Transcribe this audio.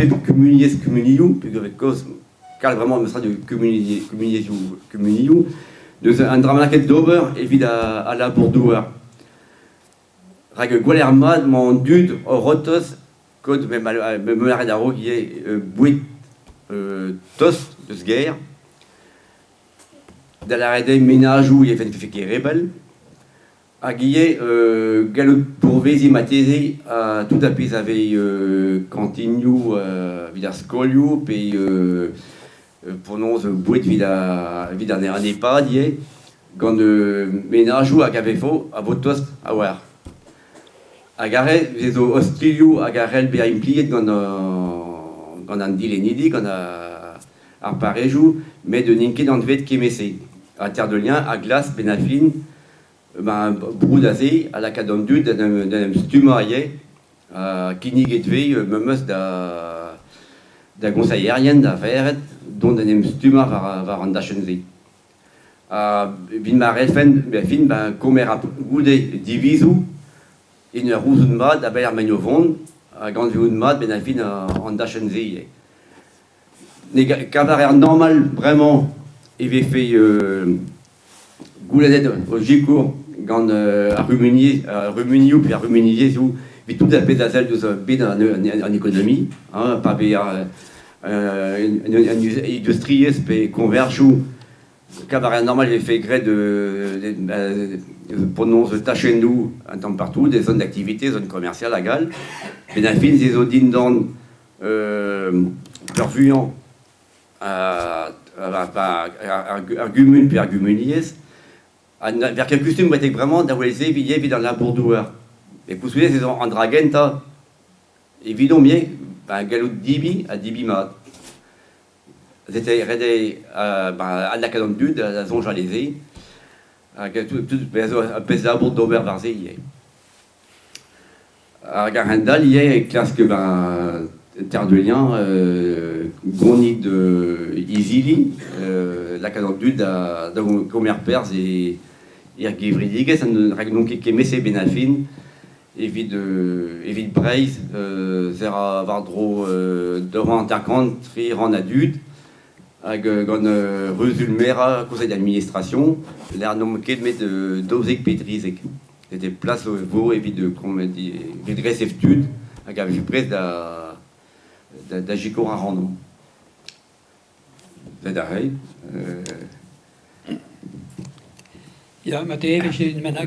Kumuniezh kumunioù peogwir kaoz kalz bremañ memes tra kumuniezhioù kumunioù n'eus un dra bennaket d'ober evit al labour-douar. Rak gweler mat emañ an dud o c'hortoz kaout m'emañ lâret a-raok ivez boued tost eus gêr. Da lâret eo menajoù e vefe ket re bell. Hag ivez gallout pourveziñ marteze tout ar pezh a vez kantinioù evit ar skolioù pe penaos boued evit evit an EHPAD ivez gant menajoù hag a vefe a vo tost a-walc'h. Hag aze ez zo ostilhoù hag a c'hell bezañ implijet gant gant an dilennidi, gant ar parrezioù met n'int ket anvet kement-se. Ha Terre de Liens a glask benn ar fin Ma broud aze a laka d'an dud d'en em stummañ ivez. Kinniget 'vez memes da da goñsailherien, da vaered dont d'en em stummañ war an dachenn-se. Ha evit ma refent, fin, ben komer goude divizoù en ur gouzout mat a-benn ar maen o vont hag anvezout mat benn ar fin an dachenn-se ivez. Ne kaver normal bremañ e vefe goulennet o sikour gant ar c'humunioù pe ar c'humuniezhioù evit tout ar pezh a sell diouzh bed an ekonomi, hein, pa vez an industriezh pe koñversoù. Kabaret normal e vefe graet penaos tachennoù un tamm partout, des zones d'activité, zones commerciales hag all. Met ar fin se zo dindan peurvuiañ ar gumun pe ar gumuniezh. Ha n'er ket kustum betek bremañ da welet se evit al labour-douar. E koulskoude ez eo an dra gentañ evidomp ivez, ba gallout debriñ ha debriñ mat. C'était ret eo adlakaat an dud da soñjal e se hag tout zo ar pezh labour d'ober war se ivez. Hag a-hend-all ivez e klask ben Terre de Liens gonit izili, lakaat an dud da gomer perzh er gevredigezh rak n'on ket kemese benn ar fin evit evit Breizh se ra war-dro 250 300 a dud hag gant Ruzul Merañ Conseil d'administration lec'h n'omp ket met 12 pe 13. C'était plas vo evit evit resev tud hag a vije prest da da sikour ac'hanomp. Sed aze. Ya, ma te e vije un bennak.